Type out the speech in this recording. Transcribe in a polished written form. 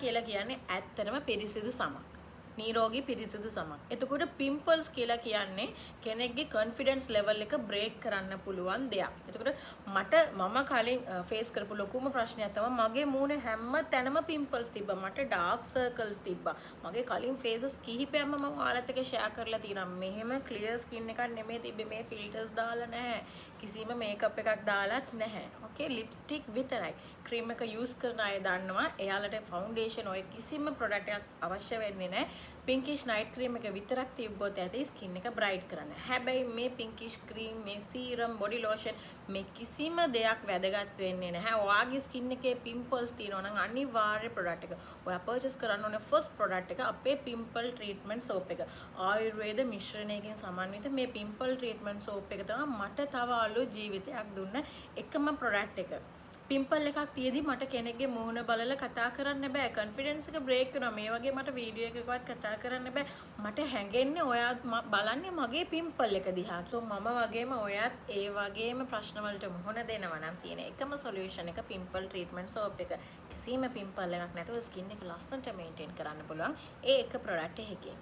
කියලා කියන්නේ ඇත්තටම පිරිසිදු සමක්. නිරෝගී පිරිසිදු සමක්. එතකොට පිම්පල්ස් කියලා කියන්නේ කෙනෙක්ගේ කොන්ෆිඩන්ස් ලෙවල් එක බ්‍රේක් කරන්න පුළුවන් දෙයක්. එතකොට මම කලින් ෆේස් කරපු ලොකුම ප්‍රශ්නයක් තමයි මගේ මූණේ හැම තැනම පිම්පල්ස් තිබ්බා. මට ඩාර්ක් සර්කල්ස් තිබ්බා. මගේ කලින් ෆේසස් කිහිපයක්ම මම ඔයාලත් එක්ක ෂෙයා කරලා තියෙනවා. මෙහෙම ක්ලියර් ස්කින් එකක් නෙමෙයි තිබ්බේ. මේ ෆිල්ටර්ස් දාලා නැහැ. කිසිම මේකප් එකක් දාලත් නැහැ. ඕකේ, ලිප්ස්ටික් විතරයි. ක්‍රීම් එක යූස් කරන අය දන්නවා, එයාලට ෆවුන්ඩේෂන් ඔය කිසිම ප්‍රොඩක්ට් එකක් අවශ්‍ය වෙන්නේ නැහැ. පින්කිෂ් නයිට් ක්‍රීම් එක විතරක් තිබ්බොත් ඇති ස්කින් එක බ්‍රයිට් කරන්න. හැබැයි මේ පින්කිෂ් ක්‍රීම්, මේ සීරම්, බොඩි ලෝෂන් මේ කිසිම දෙයක් වැදගත් වෙන්නේ නැහැ. ඔයාගේ ස්කින් එකේ පිම්පල්ස් තියෙනවා නම් අනිවාර්ය ප්‍රොඩක්ට් එක ඔයා පර්චේස් කරන්න ඕනේ. ෆස්ට් ප්‍රොඩක්ට් එක අපේ පිම්පල් ට්‍රීට්මන්ට් සෝප් එක. ආයුර්වේද මිශ්‍රණයකින් සමන්විත මේ පිම්පල් ට්‍රීට්මන්ට් සෝප් එක තමයි මට තව අලුත් ජීවිතයක් දුන්න එකම ප්‍රොඩක්ට් එක. පිම්පල් එකක් තියදී මට කෙනෙක්ගේ මුහුණ බලලා කතා කරන්න බෑ. කොන්ෆිඩන්ස් එක බ්‍රේක් වෙනවා. මේ වගේ මට වීඩියෝ එකකවත් කතා කරන්න බෑ. මට හැඟෙන්නේ ඔයා බලන්නේ මගේ පිම්පල් එක දිහා. සෝ මම වගේම ඔයත් ඒ වගේම ප්‍රශ්න වලට මුහුණ දෙනවා නම් තියෙන එකම සොලියුෂන් එක පිම්පල් ට්‍රීට්මන්ට් සෝප් එක. කිසිම පිම්පල් එකක් නැතුව ස්කින් එක ලස්සනට මේන්ටේන් කරන්න පුළුවන් ඒ එක ප්‍රොඩක්ට් එකකින්.